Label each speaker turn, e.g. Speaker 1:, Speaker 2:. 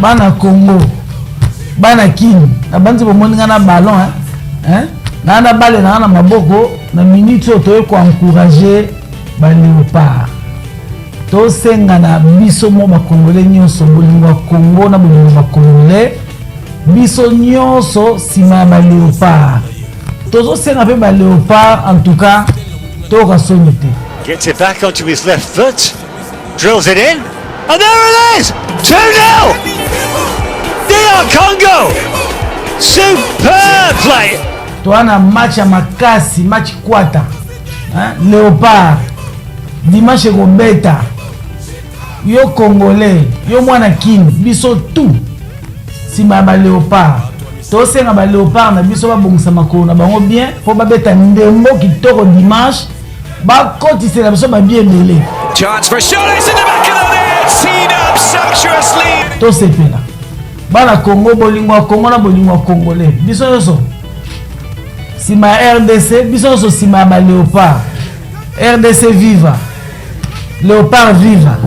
Speaker 1: Bana Congo, bana Kin, nabanzi bomoni nga na ballon, hein? Hein? Naa na bale na na maboko na minute oyo toye ko encourager ba Léopard. Tosenga na biso mo ba Congolais nyonso bolingo ya Congo na bolingo ba Congolais, biso nyonso nsima ya ba Léopard. Tozosenga mpe ba Léopard, en tout cas toyoka soni te.
Speaker 2: Gets it back onto his left foot, drills it in, and there it is! 2-0! DR Congo! Superb play!
Speaker 1: Toa na match ya makasi, match kwata, hein? Léopard dimanche ekobeta. Yo Congolais, yo mwana Kin, biso tout nsima ya baléopard. Tosenga baléopard na biso babongisa makolo na bango bien mpo babeta ndembo kitoko dimanche, bakotisela biso babi ebele.
Speaker 3: Chance for a shot, it's in the back of the net, teed up sumptuously.
Speaker 1: Tosepela, bana Congo, bolingo ya Congo na bolingo ya Congolais, biso nyonso nsima ya RDC, biso nyonso nsima ya baléopard. RDC viva, Léopard viva!